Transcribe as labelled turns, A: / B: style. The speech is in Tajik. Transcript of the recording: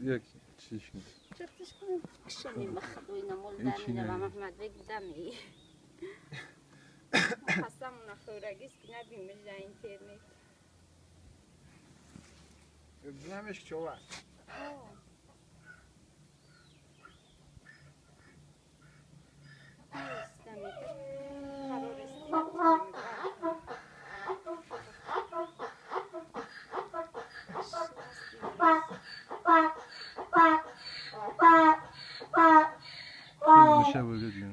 A: Як чиш кун.
B: Чертиш кунем, кишами махадои намол
A: Ҳечи
B: дамина ва
A: не.
B: Маҳмад бек дами. Хасамона хӯрагист ки набимиш дар интернет.
C: Бинамеш чова.
A: Меша бигӯ.